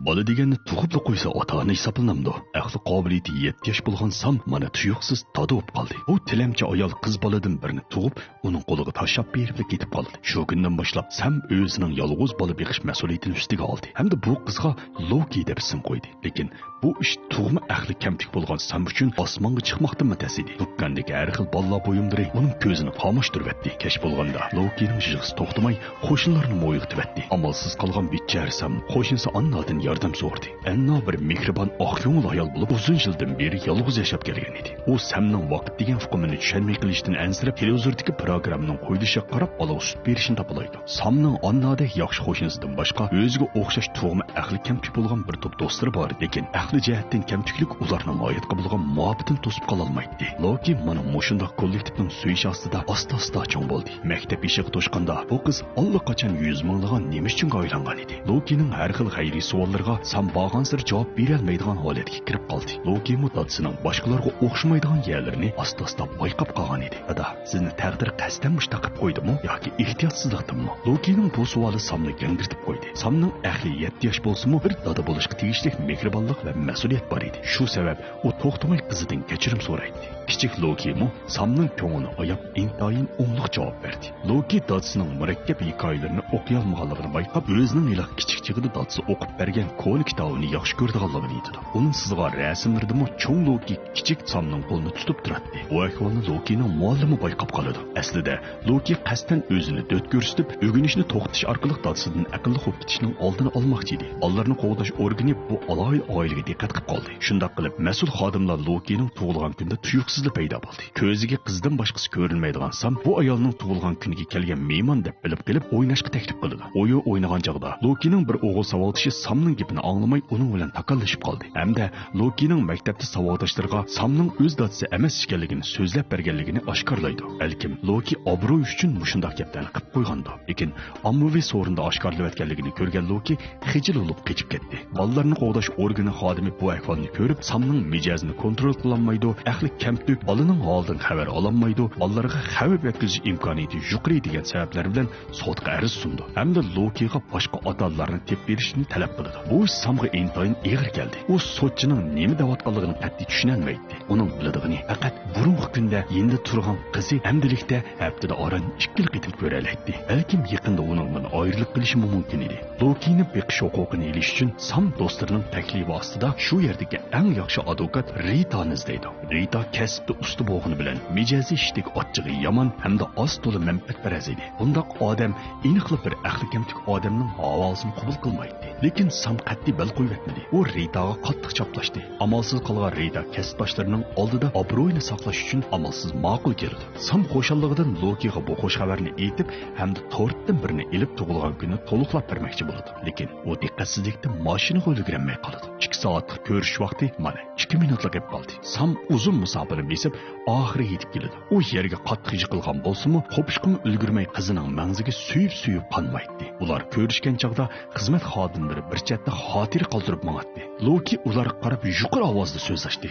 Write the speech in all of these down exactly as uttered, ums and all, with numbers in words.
بالا دېگەننى تۇغۇپلا قويسا ئاتا-ئانا ھېسابلىنامدۇ؟ ئەقلى قابىلىيىتى يەتتە ياش بولغان سام مانا تۇيۇقسىز دادا بولۇپ قالدى. ئۇ تىلەمچى ئايال قىز بالىدىن بىرنى تۇغۇپ، ئۇنىڭ قولىغا تاشلاپ بېرىپلا كېتىپ قالدى. شۇ كۈندىن باشلاپ سام ئۆزىنىڭ يالغۇز بالا بېقىش مەسئۇلىيىتىنى ئۈستىگە ئالدى ھەمدە بۇ قىزغا لوكى دەپ ئىسىم قويدى. لېكىن بۇ ئىش تۇغما ئەقلى كەمتۈك بولغان سام ئۈچۈن ئاسمانغا چىقماقتىنمۇ تەس ئىدى. دۇكاندىكى ھەر خىل بالىلار بۇيۇملىرى ئۇنىڭ كۆزىنى قاماشتۇرۇۋەتتى. كەچ بولغاندا لوكىنىڭ يىغىسى توختىماي، قوشنىلارنىمۇ ئويغىتىۋەتتى. ئامالسىز قالغان بىچارە سام قوشنىسى ئاننادىن ياردەم سورىدى. ئەننا بىر مېھرىبان، ئاق كۆڭۈل ئايال بولۇپ، ئۇزۇن يىلدىن بېرى يالغۇز ياشاپ كەلگەن ئىدى. ئۇ سامنىڭ ۋاقىت دېگەن ئۇقۇمىنى چۈشەنمەي قېلىشىدىن ئەنسىرەپ، تېلېۋىزوردىكى پروگراممىنىڭ قويۇلۇشىغا قاراپ، بالىغا سۈت بېرىشنى تاپىلايدۇ. سامنىڭ ئاننادەك ياخشى قوشنىسىدىن باشقا، ئۆزىگە ئوخشاش تۇغما ئەقلى كەمتۈك بولغان بىر توپ دوستلىرى بار، لېكىن ئەقلى جەھەتتىن كەمتۈكلۈك ئۇلارنىڭ ھاياتقا بولغان مۇھەببىتىنى توسۇپ قالالمايتتى. لوكى مانا مۇشۇنداق كوللېكتىپنىڭ سۆيۈشى ئاستىدا ئاستا-ئاستا چوڭ بولدى. مەكتەپ يېشىغا توشقاندا، بۇ قىز ئاللىقاچان يۈز مىڭلىغان نېمە ئۈچۈنگە ئايلانغان ئىدى؟ لوكىنىڭ ھەر خىل غەيرىي سوئاللىرىغا سام بارغانسېرى جاۋاب بېرەلمەيدىغان ھالەتكە كىرىپ قالدى. لوكىمۇ دادىسىنىڭ باشقىلارغا ئوخشىمايدىغان يەرلىرىنى ئاستا-ئاستا بايقاپ قالغان ئىدى. دادا، سىزنى تەقدىر قەستەن مۇشۇنداق قىلىپ قويدىمۇ ياكى ئېھتىياتسىزلىقتىنمۇ؟ لوكىنىڭ بۇ سوئالى سامنى گاڭگىرىتىپ قويدى. سامنىڭ ئەقلى يەتتە ياش بولسىمۇ، بىر دادا بولۇشقا تېگىشلىك مېھرىبانلىق ۋە مەسئۇلىيەت بار ئىدى. شۇ سەۋەب ئۇ توختىماي قىزىدىن كەچۈرۈم سورايتتى. كىچىك لوكىمۇ سامنىڭ كۆڭلىنى ئاياپ، ئىنتايىن ئوڭلۇق جاۋاب بەردى. لوكى دادىسىنىڭ مۇرەككەپ ھېكايىلىرىنى ئوقۇيالمىغانلىقىنى بايقاپ، ئۆزىنىڭ ھېلىقى كىچىك چېغىدا دادىسى ئوقۇپ بەرگەن كونا كىتابىنى ياخشى كۆرىدىغانلىقىنى ئېيتىدۇ. ئۇنىڭ سىزغان رەسىملىرىدىمۇ چوڭ لوكى كىچىك سامنىڭ قولىنى تۇتۇپ تۇراتتى. بۇ ئەھۋالنى لوكىنىڭ مۇئەللىمى بايقاپ قالىدۇ. ئەسلىدە لوكى قەستەن ئۆزىنى دۆت كۆرسىتىپ، ئۆگىنىشنى توختىتىش ئارقىلىق دادىسىدىن ئەقىللىق بولۇپ كېتىشنىڭ ئالدىنى ئالماقچى ئىدى. بالىلارنى قوغداش ئورگىنى بۇ ئالاھىدە ئائىلىگە دىققەت قىلىپ قالدى. شۇنداق قىلىپ، مەسئۇل خادىملار لوكىنىڭ تۇغۇلغان كۈنىدە تۇيۇقسىزلا پەيدا بولدى. كۆزىگە قىزدىن باشقىسى كۆرۈنمەيدىغان سام بۇ ئايالنىڭ تۇغۇلغان كۈنىگە كەلگەن مېھمان دەپ بىلىپ قېلىپ، ئويناشقا تەكلىپ قىلىدۇ. ئويۇن ئوينىغان چاغدا لوكىنىڭ بىر ئوغۇل ساۋاقدىشى سامنىڭ گېپىنى ئاڭلىماي، ئۇنىڭ بىلەن تاكاللىشىپ قالدى ھەمدە لوكىنىڭ مەكتەپتە ساۋاقداشلىرىغا سامنىڭ ئۆز دادىسى ئەمەس ئىكەنلىكىنى سۆزلەپ بەرگەنلىكىنى ئاشكارىلايدۇ. بەلكىم لوكى ئابرۇي ئۈچۈن مۇشۇنداق گەپلەرنى قىلىپ قويغاندۇ. لېكىن ئاممىۋى سورۇندا ئاشكارىلىۋەتكەنلىكىنى كۆرگەن لوكى خىجىل بولۇپ قېچىپ كەتتى. بالىلارنى قوغداش ئورگىنى خادىمى بۇ ئەھۋالنى كۆرۈپ، سامنىڭ مىجەزىنى كونترول قىلالمايدۇ، ئەقلى كەمتۈك، بالىنىڭ ھالىدىن خەۋەر ئالالمايدۇ، بالىلارغا خەۋپ يەتكۈزۈش ئىمكانىيىتى يۇقىرى دېگەن سەۋەبلەر بىلەن سوتقا ئەرز سۇنىدۇ ھەمدە لوكىغا باشقا ئاتا-ئانىلارنى تېپىپ بېرىشنى تەلەپ قىلىدۇ. بۇ ئىش سامغا ئىنتايىن ئېغىر كەلدى. ئۇ سوتچىنىڭ نېمە دەۋاتقانلىقىنى قەتئىي چۈشىنەلمەيتتى. ئۇنىڭ بىلىدىغىنى پەقەت بۇرۇنقى كۈندە يېنىدا تۇرغان قىزى ئەمدىلىكتە ھەپتىدە ئاران ئىككىلا قېتىم كۆرەلەيتتى. بەلكىم يېقىندا ئۇنىڭدىن ئايرىلىپ قېلىشىمۇ مۇمكىن ئىدى. لوكىنى بېقىش ھوقۇقىنى ئېلىش ئۈچۈن سام دوستلىرىنىڭ تەكلىپى ئاستىدا شۇ يەردىكى ئەڭ ياخشى ئادۋوكات رىتانى ئىزدەيدۇ. رىتا كەسىپتە ئۇستا بولغىنى بىلەن مىجەزى ئىشتىك ئاچچىقى يامان ھەمدە ئاز تولا مەنپەئەتپەرەس ئىدى. بۇنداق ئادەم ئېنىقلا بىر ئەقلى كەمتۈك ئادەمنىڭ ھاۋاسىنى قوبۇل قىلمايتتى. لېكىن سام قەتئىي بەل قويۇۋەتمىدى. ئۇ رىتاغا قاتتىق چاپلاشتى. ئامالسىز قالغان رىتا كەسىپداشلىرىنىڭ ئالدىدا ئابرۇيىنى ساقلاش ئۈچۈن ئامالسىز ماقۇل كېلىدۇ. سام خۇشاللىقىدىن لوكىغا بۇ خۇش خەۋەرنى ئېيتىپ ھەمدە تورتتىن بىرنى ئېلىپ تۇغۇلغان كۈنىنى تولۇقلاپ بەرمەكچى بولىدۇ. لېكىن ئۇ دىققەتسىزلىكتىن ماشىنىغا ئۈلگۈرەلمەي قالىدۇ. ئىككى سائەتلىق كۆرۈشۈش ۋاقتى مانا ئىككى مىنۇتلا قېلىپ قالدى. سام ئۇزۇن مۇساپىنى بېسىپ، ئاخىرى يېتىپ كېلىدۇ. ئۇ يەرگە قاتتىق يىقىلغان بولسىمۇ، قوپۇشقىمۇ ئۈلگۈرمەي قىزىنىڭ مەڭزىگە سۆيۈپ-سۆيۈپ قانمايتتى. ئۇلار كۆرۈشكەن چاغدا خىزمەت خادىملىرى بىر چەتتە خاتىرە قالدۇرۇپ ماڭاتتى. لوكى ئۇلارغا قاراپ يۇقىرى ئاۋازدا سۆز ئاچتى.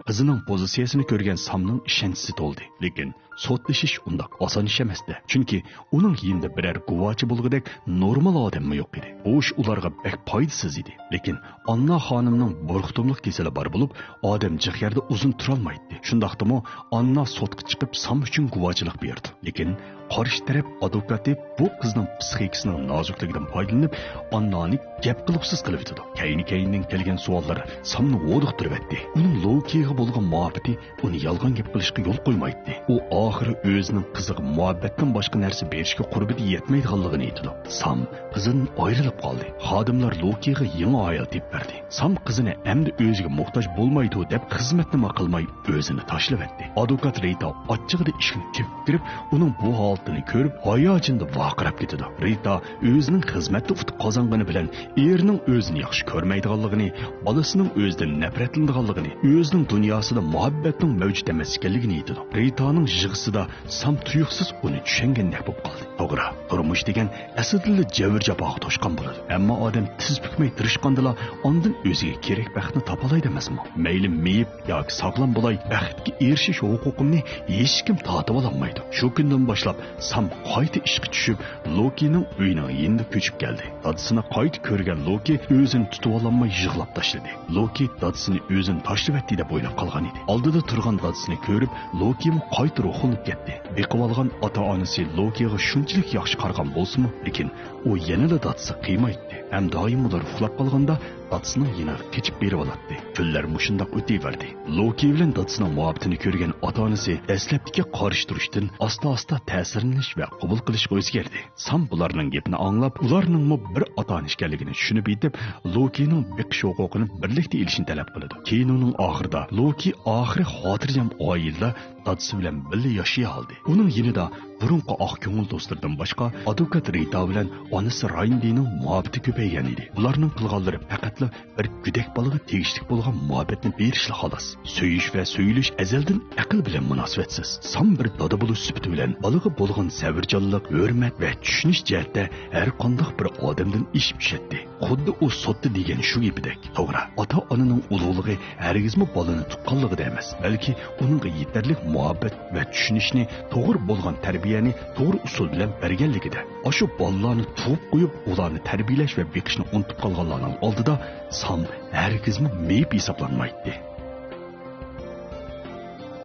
قىزىنىڭ پوزىتسىيەسىنى كۆرگەن سامنىڭ ئىشەنچىسى تولدى. لېكىن سوتلىشىش ئۇنداق ئاسان ئىش ئەمەستى. چۈنكى ئۇنىڭ يېنىدا بىرەر گۇۋاچى بولغۇدەك نورمال ئادەممۇ يوق ئىدى. بۇ ئىش ئۇلارغا بەك پايدىسىز ئىدى. لېكىن ئاننا خانىمنىڭ بۇرۇقتۇملۇق كېسىلى بار بولۇپ، ئادەم جىق يەردە ئۇزۇن تۇرالمايتتى. شۇنداقتىمۇ ئاننا سوتقا چىقىپ سام ئۈچۈن گۇۋاچىلىق بېرىدۇ. لېكىن قارشى تەرەپ ئادۋوكاتى بۇ قىزنىڭ پسىخىكىسىنىڭ نازۇكلۇقىدىن پايدىلىنىپ، ئاننانى گەپ قىلغۇسىز قىلىۋېتىدۇ. كەينى-كەينىدىن كەلگەن سوئاللار سامنى ھودۇقتۇرۇۋەتتى. ئۇنىڭ لوكىغا بولغان مۇھەببىتى ئۇنى يالغان گەپ قىلىشقا يول قويمايتتى. ئۇ ئاخىرى ئۆزىنىڭ قىزىغا مۇھەببەتتىن باشقا نەرسە بېرىشكە قۇربىتى يەتمەيدىغانلىقىنى ئېيتىدۇ. سام قىزىدىن ئايرىلىپ قالدى. خادىملار لوكىغا يېڭى ئايال تېپىپ بەردى. سام قىزىنى ئەمدى ئۆزىگە موھتاج بولمايدۇ دەپ خىزمەتنىمۇ قىلماي ئۆزىنى تاشلىۋەتتى. ئادۋوكات رىتا ئاچچىقىدا ئىشىكنى تېپىپ كىرىپ، ئۇنىڭ بۇ ھالىتىنى ئىسسىقلىقىنى كۆرۈپ، ھاياجاندا ۋارقىراپ كېتىدۇ. رىتا ئۆزىنىڭ خىزمەتتە ئۇتۇق قازانغىنى بىلەن ئېرىنىڭ ئۆزىنى ياخشى كۆرمەيدىغانلىقىنى، بالىسىنىڭ ئۆزىدىن نەپرەتلىنىدىغانلىقىنى، ئۆزىنىڭ دۇنياسىدا مۇھەببەتنىڭ مەۋجۇت ئەمەس ئىكەنلىكىنى ئېيتىدۇ. رىتانىڭ يىغىسىدا سام تۇيۇقسىز ئۇنى چۈشەنگەندەك بولۇپ قالدى. توغرا، تۇرمۇش دېگەن ئەسلىدىنلا جەبىر-جاپاغا توشقان بولىدۇ. ئەمما ئادەم تىز پۈكمەي تىرىشقاندىلا ئاندىن ئۆزىگە كېرەك بەختنى تاپالايدۇ ئەمەسمۇ؟ مەيلى مېيىپ ياكى ساغلام بولاي، بەختكە ئېرىشىش ھوقۇقۇمنى ھېچكىم تارتىۋالالمايدۇ. شۇ كۈندىن باشلاپ سام قايتا ئىشقا چۈشۈپ، لوكىنىڭ ئۆيىنىڭ يېنىدا كۆچۈپ كەلدى. دادىسىنى قايتا كۆرگەن لوكى ئۆزىنى تۇتۇۋالالماي يىغلاپ تاشلىدى. لوكى دادىسىنى ئۆزىنى تاشلىۋەتتى دەپ ئويلاپ قالغان ئىدى. ئالدىدا تۇرغان دادىسىنى كۆرۈپ، لوكىمۇ قايتا روھلىنىپ كەتتى. بېقىۋالغان ئاتا-ئانىسى لوكىغا شۇنچىلىك ياخشى قارىغان بولسىمۇ، لېكىن ئۇ يەنىلا دادىسىغا قىيمايتتى ھەم دائىم ئۇلار ئۇخلاپ قالغاندا دادىسىنىڭ يېنىغا قېچىپ بېرىۋالاتتى. كۈنلەر مۇشۇنداق ئۆتۈۋەردى. لوكى بىلەن دادىسىنىڭ مۇھەببىتىنى كۆرگەن ئاتا-ئانىسى دەسلەپتىكى قارشى تۇرۇشتىن ئاستا-ئاستا تەسىرلىنىش ۋە قوبۇل قىلىشقا ئۆزگەردى. سام بۇلارنىڭ گېپىنى ئاڭلاپ، ئۇلارنىڭمۇ بىر ئاتا-ئانا ئىكەنلىكىنى چۈشىنىپ يېتىپ، لوكىنىڭ بېقىش ھوقۇقىنى بىرلىكتە ئېلىشنى تەلەپ قىلىدۇ. كىنونىڭ ئاخىرىدا لوكى ئاخىرى خاتىرجەم ئائىلىدە دادىسى بىلەن بىللە ياشىيالدى. ئۇنىڭ يېنىدا بۇرۇنقى ئاق كۆڭۈل دوستلىرىدىن باشقا، ئادۋوكات رىتا بىلەن ئانىسى رايندىنىڭ مۇھەببىتى كۆپەيگەن ئىدى. ئۇلارنىڭ قىلغانلىرى پەقەتلا بىر گۆدەك بالىغا تېگىشلىك بولغان مۇھەببەتنى بېرىشلا خالاس. سۆيۈش ۋە سۆيۈلۈش ئەزەلدىن ئەقىل بىلەن مۇناسىۋەتسىز. سام بىر دادا بولۇش سۈپىتى بىلەن بالىغا بولغان سەۋرچانلىق، ھۆرمەت ۋە چۈشىنىش جەھەتتە ھەر قانداق بىر ئادەمدىن ئېشىپ چۈشەتتى. خۇددى ئۇ سوتتا دېگەن شۇ گېپىدەك. توغرا، ئاتا-ئانىنىڭ ئۇلۇغلۇقى ھەرگىزمۇ بالىنى تۇغقانلىقىدا ئەمەس، بەلكى ئۇنىڭغا يېتەرلىك مۇھەببەت ۋە چۈشىنىشنى، توغرا بولغان تەربىيەنى توغرا ئۇسۇل بىلەن بەرگەنلىكىدە. ئاشۇ بالىلارنى تۇغۇپ قويۇپ، ئۇلارنى تەربىيەلەش ۋە بېقىشنى ئۇنتۇپ قالغانلارنىڭ ئالدىدا سام ھەرگىزمۇ مېيىپ ھېسابلانمايتتى.